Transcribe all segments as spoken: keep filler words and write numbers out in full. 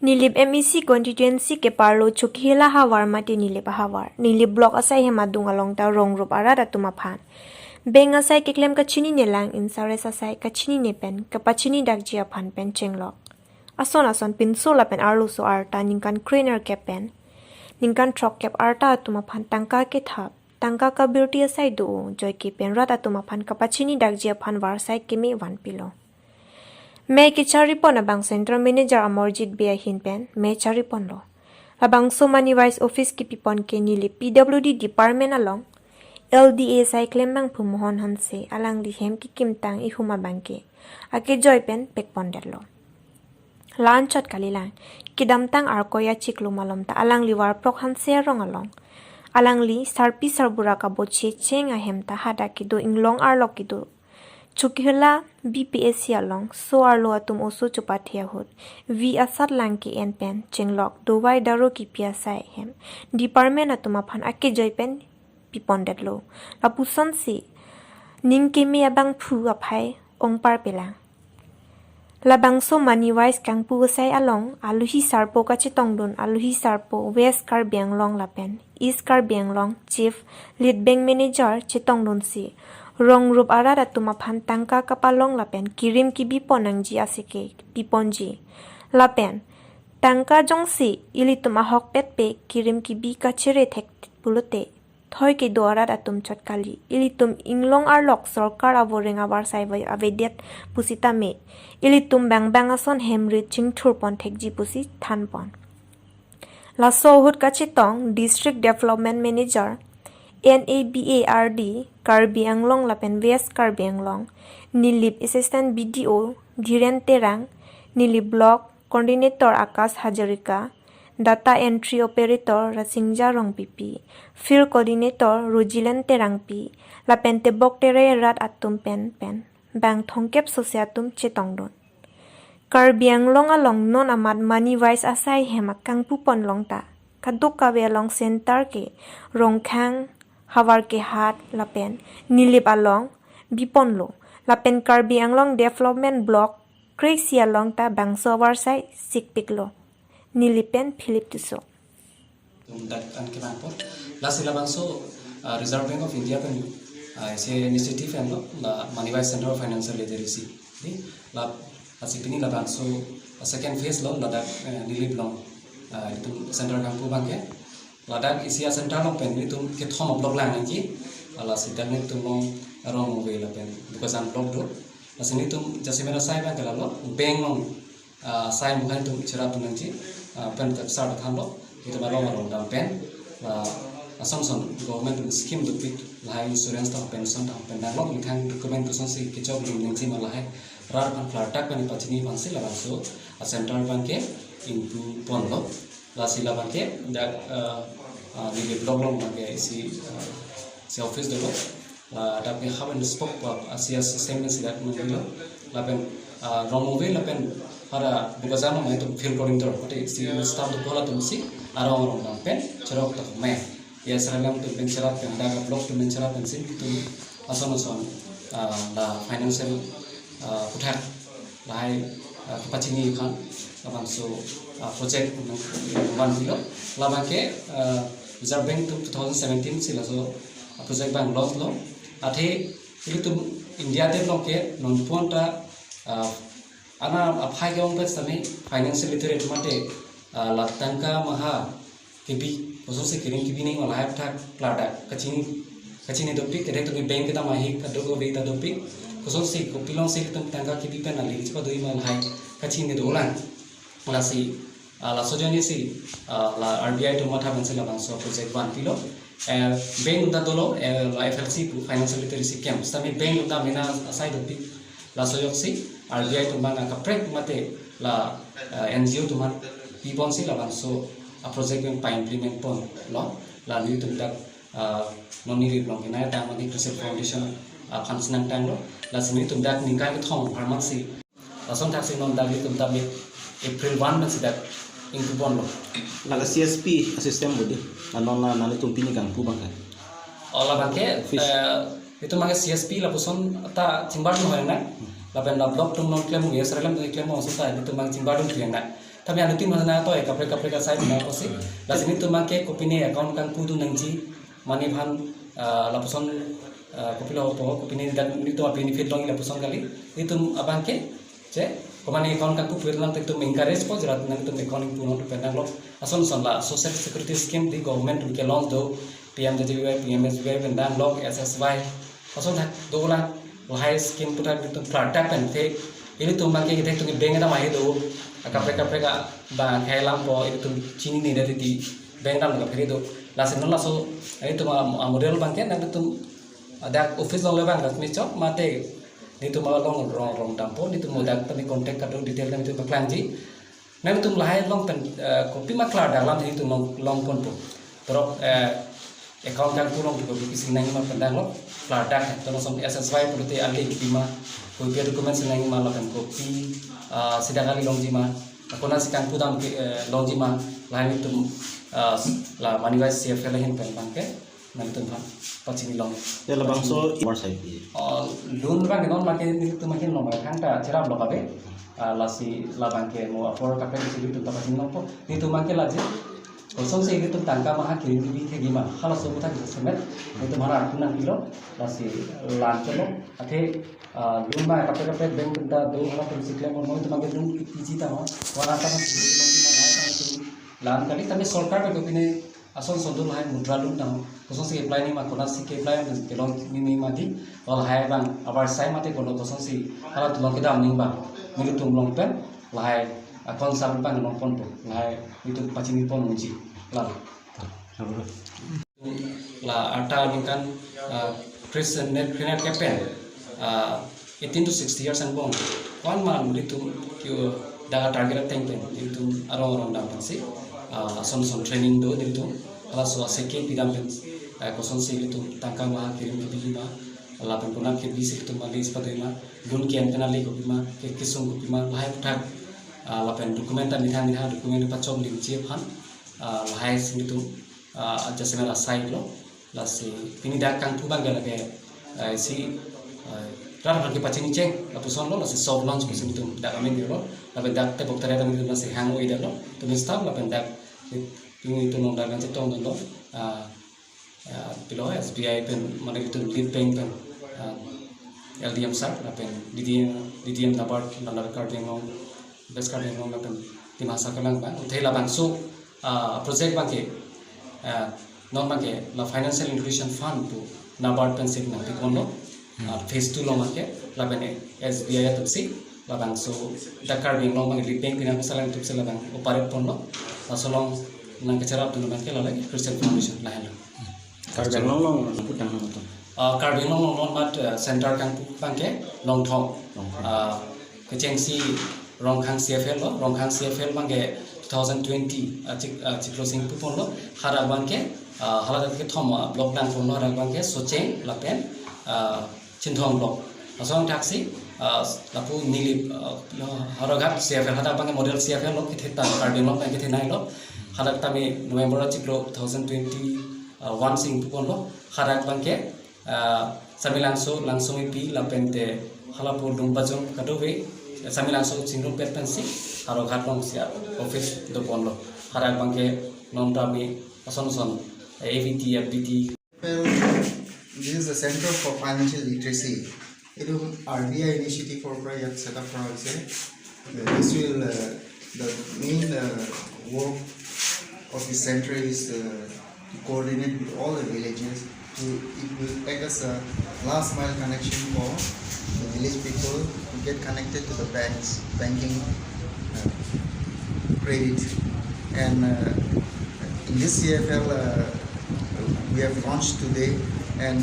Nilip M A C constituency keparlo Chokihola ahavar mate Nilip ahavar. Nilip block asai hem adung along ta rong rup arat atum aphan bank asai keklem kachininelang, interest asai kachinine pen kapachinidakji aphan pen chenglok. Ason ason pinso lapen arloso arta ningkan krenerkep pen ningkan throkkep arta atum aphan tangka kethap, tangka kabirti asai do-o, joike pen rat atum aphan kapachinidakji aphan varsai keme vanpilo. Mei kecharipon abang Center Manager Amarjit Bey ahin pen mei chariponlo. Labangso money wise office kepipon ke Nilip P W D department along L D A asai klembangphu Mohon Hanse, alangli hem kekimtang ihum abangke akejoi pen pekpondetlo. La-anchot kalilang, kedamtang Arkoi achiklo malom ta alangli Varprok Hanse arong along alangli sarpi sarbura kaboche cheng ahem ta hadak kedo inglong arlok kedo Chokihola B P S C along so-arlo atum oso chopathe ahut V asat lang ke-en pen chenglok, dovai daro kepi asai hem department atum aphan akejoi pen pipondetlo. Lapusonsi ning keme abangphu aphai ongparpelang. Labangso money wise kangpu asai along alohi sarpo kachetongdun, alohi sarpo West Karbi Anglong lapen East Karbi Anglong Chief Lead Bank Manager chetongdunsi rong rup arat atum aphan tangka kapalong lapen kirim kebipon nangji asike piponji. Lapen tangka jongsi ilitum ahokpet pe kirim kebi kachere thek pulote thoi kedo arat atum chot kali. Ilitum inglong arlok sorkar avoreng avarsai vai avedet pusitame ilitum bangbang ason hemri chingthurpon thekji pusi thanpon. Laso ahut kachetong District Development Manager N A B A R D Karbi Anglong lapen West Karbi Anglong, Nilip Assistant B D O Dhiren Terang, Nilip Block Coordinator Akash Hazarika, Data Entry Operator Rasingja Rongpipi, Field Coordinator Rojilen Terangpi, lapen tebok tere rat atum pen pen bang thomkep sose atum chetongdun. Karbi Anglong along non amat money wise asai hem akangpupon longta kadokave along center ke Rongkhang, Havar Kehat lapen Nilip along biponlo. Lapen Karbi Anglong Development Block kreksi along ta bangso avarsai sikpiklo. Nilip pen Philip Tisso. Tum dak an kevangpon. Lasi labangso, ah, Reserve Bank of India pen, ah, isi initiative enlo, la money wise Center of Financial Literacy. Di, la, lasi pini labangso, ah, second phase lo, ladak, eh, Nilip along, ah, itum center kangpu abangke. Ladak isi a-center along pen nelitum kethom a-block lang nangji. Lasi dak nelitum along Rongmove lapen Bokajan block do. Lasi nelitum jasemet asai abangke lalo, bank along, ah, asai mukha nelitum cherapdun nangji, ah, pen tak sar thanlo, nelitum arong arong dam pen, ah, ason ason government atum scheme dopik, lahai insurance ta pension ta pen dam lo, methang document kosonsi kechokdun nangji ma lahai rat aphan klardak pen pachini aphansi labangso a-center abangke ingpuponlo. Lasi labangke dak, ah, ah, Nilip block along abangke isi, ah, isi office dolo. Ah, dak ke hub and spoke pa, ah, isi a-system si dak nangpilo. Lapen, ah, Rongmove lapen pada Bokajan along itum field coordinator, mate isi staff do, halatumsi arong arong dam pen cherok tak me. Ya, seragam atum pen cherap pen, dak a-block atum pen cherap pensi itum ason ason, ah, la financial, ah, aphuthak lahai, ah, kapachini aphan labangso, ah, project nangvanpilo. Labangke, ah, Reserve Bank atum two thousand seventeen si laso, ah, project abang launch lo. Athe ilitum India det along ke nonpon ta, ah, ana aphai ke-ong pen sitame financial literate mate, ah, la tangka maha kebi, kosonsi kirim kebi nangji ma lahai aphuthak klardak kachini, kachini dopik, kede toki bank kedam ahi kadokave ta dopik, kosonsi kopilongsi itum tangka kebi pen ali chepado-i ma lahai kachini dolang. Lasi, ah, laso ajoine si, ah, la R B I atum matha pensi labangso project vanpilo. Eh, bank atum ta dolo, eh, la F L C pu, financial literacy camp. Sitame bank atum ta mena asai dopik. Laso ajoksi R B I atum abang akaprek mate la, eh, N G O atum aphan piponsi labangso a-project abang pa-implement ponlo. La nelitum dak, eh, non Nilip along kenai tang mate Crescent Foundation, eh, aphan si nangtanglo. Lasi nelitum dak ningkan kethom apharman si, lason thaksi non dak nelitum ta mid April one pensi dak ingpuponlo. Laga C S P a-system bodi. La non la nanglitum pini kangpu abangke. Oh, labangke, Office. Eh, itum abangke C S P lapuson ta chingbar no hoyang na. Lapen la block atum non klem, yes, relem atum klem, so ta ilitum abang chingbar dun pian na. Tame anuttin mana to, eh, kaprek kaprek asai na kosi. Lasi nelitum abang ke kopine account kangpu dun nangji, mane aphan, ah, lapuson, ah, kopilo po, kopine dak nelitum a-benefit long lapuson kali. Nelitum abang ke, che, komane account kangpu pulang nelitum encourage po, jerat nelitum account pu non pen dang lo. Ason son la social security scheme di government ke launch do, P M J J B Y, P M S B Y pen dang lo, S S Y. Ason thak do la, lahai scheme aputhak nelitum klardak pen the, ilitum abang ke the tum bank dam ahe do, akaprek kaprek abang khei lam po, ilitum chinine det di bank dam kaphere do. Lasi non laso, ilitum a, a model abang ke nangtum dak office along le abang dak ni chok mate nelitum along rong rong dampo, nelitum dak tame contact kado detail tame nelitum paklangji. Nangtum lahai along pen, eh, kopima klardak alam nelitum long, long ponpo. Terus, eh, account kangpu along kopi isi nangma pen dang lo, klardak, eh, terus lason S S Y pulote ali kopima, kopi documents nangma lapen kopi, ah, sida kali longji ma, konatsi kangpu dam ke, eh, longji ma, lahai nelitum, ah, la Money Wise C F L ahin pen abang ke nangtum aphan pachini long. Ya, labangso pachini. Imar sai pi. Oh, loan abang ke non abang ke nelitum abang ke non abang ke thangta cherap lo kabe. Ah, lasi labang ke mo apor kaprek isi nelitum ta pachini longpo. Nelitum abang ke laji. Kosonsi nelitum tangka maha kirim bi thegi ma. Halaso aputhak semet. Nelitum aphan arpu nangpilo. Lasi lan chelo. Athe, ah, loan abang kaprek kaprek bank ta do halatumsi klem mo nelitum abang ke loan piji ta ho. Wana ta pachini long ma, lan kali tame sorkar ke kopine ason son do lahai mudra loan tang, kosonsi apply nangma, konatsi ke-apply nang kelong nangma di, lahai abang avarsai mate kono kosonsi hala tulong kedam nangma, nelitum along pen lahai account sab abang long ponpo, lahai nelitum pachini pon unji. La, la arta ningkan, ah, Christian net, Christian net ke pen, ah, eighteen to sixty years angbong, one month nelitum ke dak target ateng pen nelitum arong arong dam pensi, ah, ason ason training do nelitum, halaso aseke pidam pen, ah, kosonsi nelitum tangka maha kirim kebi ma, lapen konat kebi si nelitum mali sipado ma, loan ke-en pen ali kopima, ke kesung kopima, lahai aputhak, ah, lapen document ta mithang mithang document pachom limji aphan, ah, lahai si nelitum, ah, adjustment asai lo. Lasi pini dak kangpu abang ke lake, eh, si, eh, rat aphan kepachini cheng, lapuson lo, lasi soft launch pusi nelitum dak amen lo, lapen dak tebok tarai tame nelitum lasi hang oi dam lo, tumi staff lapen dak, nelitum along dak nangchetong dam lo, ah, ah, pilo S B I pen, mane nelitum lead bank pen, ah, L D M sir, lapen D D M, D D M NABARD, Nalai Karbi Anglong, West Karbi Anglong, lapen Dimasa kelang abang, athe labangso, ah, project abang ke, ah, non abang ke la Financial Inclusion Fund pu NABARD pensi nangpi ponlo, ah, phase two along abang ke, lapen S B I atumsi, labangso dak Karbi Anglong abang ke lead bank pinang salang atumsi labang operate ponlo, laso along nangkecherap dun abang ke la lake Christian Foundation lahenlo. Karbi Anglong along putang nama tu. Ah, Karbi Anglong along non mat, eh, center kangpu abang ke Longthong. Longthong. Ah, kechengsi Rongkhang C F L lo, Rongkhang C F L abang ke two thousand twenty, ah, chik, ah, chiklo sing pu ponlo, hadak abang ke, ah, hadak kethom, ah, block dang ponlo, hadak abang ke Socheng lapen, ah, Chinthong block. Laso angthaksi, ah, lapu Nilip, ah, lo, Howraghat C F L, hadak abang ke model C F L lo, kethe ta Karbi Anglong abang kethenei lo, hadak tame November chiklo two thousand twenty, ah, one sing pu ponlo, hadak abang ke, ah, Samelangso, Langsomepi, lapen te halapu Lumbajong kadokave, Samelangso chingrum pet pensi, Howraghat alongsi office do ponlo. Hadak abang ke non tame ason ason, A V T, F V T. Well, this is a center for financial literacy. It is R B I initiative for project set up for us, eh? Uh, this will, uh, the main, uh, work of the center is, uh, to coordinate with all the villages. To, it will act as a last mile connection for the village people to get connected to the banks, banking, uh, credit. And, uh, in this C F L, uh, we have launched today, and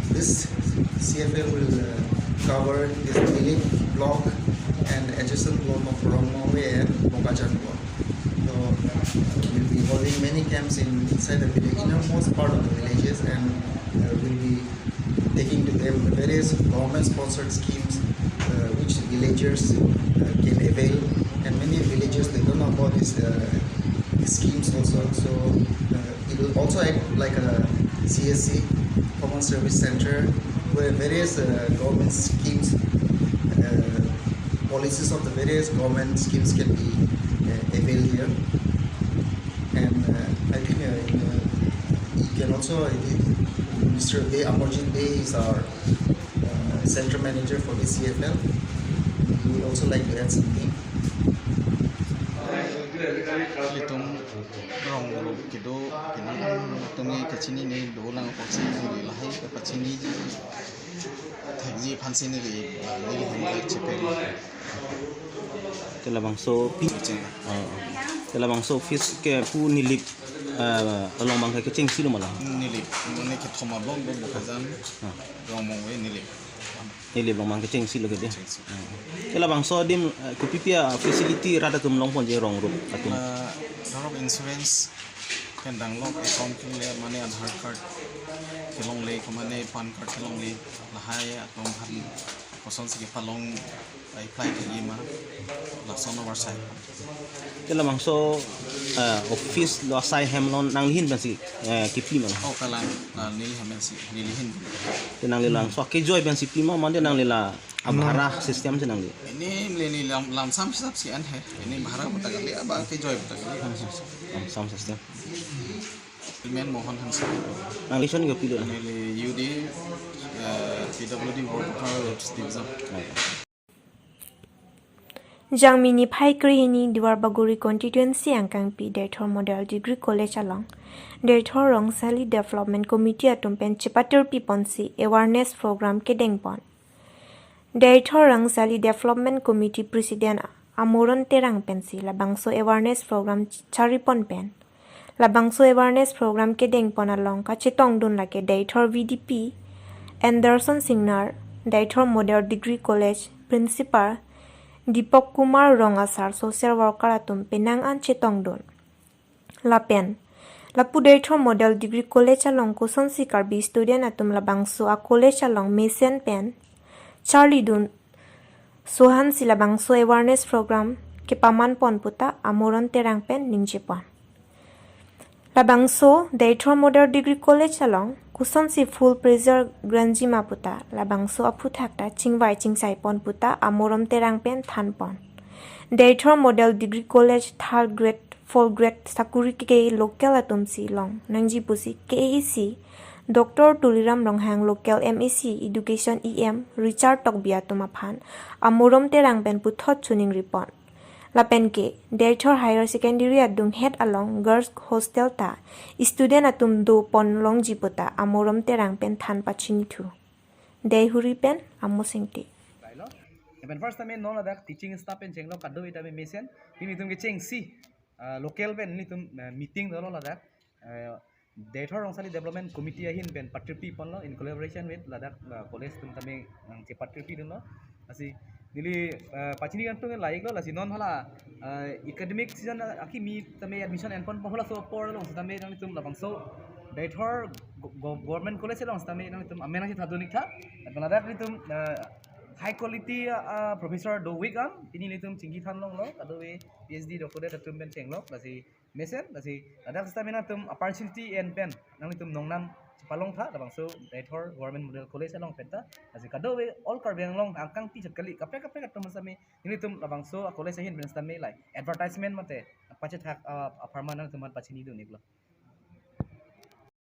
this C F L will, uh, cover this Nilip block and adjacent block of Rongmongve and Bokajan block. So, uh, we'll be holding many camps in, inside the village, innermost part of the villages, and, uh, we'll be taking to them the various government-sponsored schemes, uh, which villagers, uh, can avail. And many villagers, they don't know about these, uh, these schemes also. So, uh, it will also act like a C S C, Common Service Center, where various, uh, government schemes Basis of the various government schemes can be uh, availed here. And uh, I think uh, in, uh, you can also, uh, Mister Bey, Amarjit Bey is our uh, center manager for the C F L. He would also like to add something. Ilitum rong group kedo, kedo tumi kachinine dolang apotsi neli lahai kachinine. Thakji aphansi neli, ah, neli hemlak chepelo. Te labangso pi-, Cheng. Ah, te labangso office ke pu Nilip, ah, along abang ke kechengsi lo ma la? Nilip, mane kethom abang do Bokajan, Ah. Rongmongve Nilip. Nilip along abang kechengsi lo ke de. Chengsi. Ah. Te labangso adim, ah, kopi pi a-facility rat atum longponji rong group atum? Ah, rong insurance, pen danglok account kelongle, mane Aadhaar card kelongle, ko mane PAN card kelongle, lahai atum hari kosonsi kepalong apply ke ma, lason over sai. Te labangso, eh, office lo asai hem lo nangli ahin pensi, eh, kipi ma la? Oh, kalang, ah, neli hem pensi, neli ahin. Te nangli labangso kejoi pensi pi ma, mane nangli la abhara system si nangli? Ini neli lam, lamsam hisap si an hai. Ini bhara puta kali, aba kejoi puta kali. Lamsam system. Amen Mohan Hanse. Nangli chon ke pilo? Neli U D, eh, P W D Work Power Division. Jangmi niphai krehini Duarbagori constituency angkangpi Deithor Model Degree College along Deithor Rongsali Development Committee atum pen chepatirpi ponsi awareness program kedengpon. Deithor Rongsali Development Committee President Amoron Terang pensi labangso awareness program charipon pen. Labangso awareness program kedengpon along kachetongdun lake Deithor V D P Anderson Singnar, Deithor Model Degree College Principal Deepak Kumar Rong asar social worker atum penang an chetongdun. Lapen lapu Deithor Model Degree College along kosonsi Karbi student atum labangso a-college along mesen pen charlidun, sohansi labangso awareness program kepamanpon puta Amoron Terang pen ningjepon. Labangso Deithor Model Degree College along kosonsi full pressure granjima puta labangso aphuthak ta chingvai chingsaipon puta Amoron Terang pen thanpon. Deithor Model Degree College third grade, fourth grade sakuri ke local atumsi long nangji pusi K A A C Doctor Tuliram Ronghang, local M A C Education E M Richard Tokbi atum aphan Amoron Terang pen puthot chuning ripon. Lapen ke Deithor Higher Secondary adunghet along girls hostel ta student atum dopon longji puta Amoron Terang pen than pachinithu. Deihori pen Amo Singte. Lapen first time non ladak teaching staff pen chenglo kado ita mesen. Nelitum kechengsi, ah, local pen nelitum, ah, meeting dolo ladak. Ah, Deithor Rongsali Development Committee ahin pen patirpi ponlo in collaboration with ladak, ah, college atum tame nangchepatirpi dunlo. Lasi neli, ah, pachini kantung laik lo, lasi non hala, ah, academic season akimi tame admission enpon pon hala so apor along tame nangtum labangso Deithor go-, go-, Government College along tame nangtum amen nangchethadun ik tha. Ladak nelitum, ah, high quality, ah, professor do ik an, pini nelitum chingki than longlo, kadokave P H D doctorate atum pen chenglo, lasi mesen, lasi ladak sita mena atum opportunity en pen nanglitum nongnam chepalong tha, labangso Deithor Government Model College along pen ta, lasi kadokave all Karbi Anglong angkangpi chot kali, kaprek kaprek atum sami, nelitum labangso a-college ahin pen sami lai advertisement mate pachethak, ah, apharman nangtum aphan pachinidun iklo.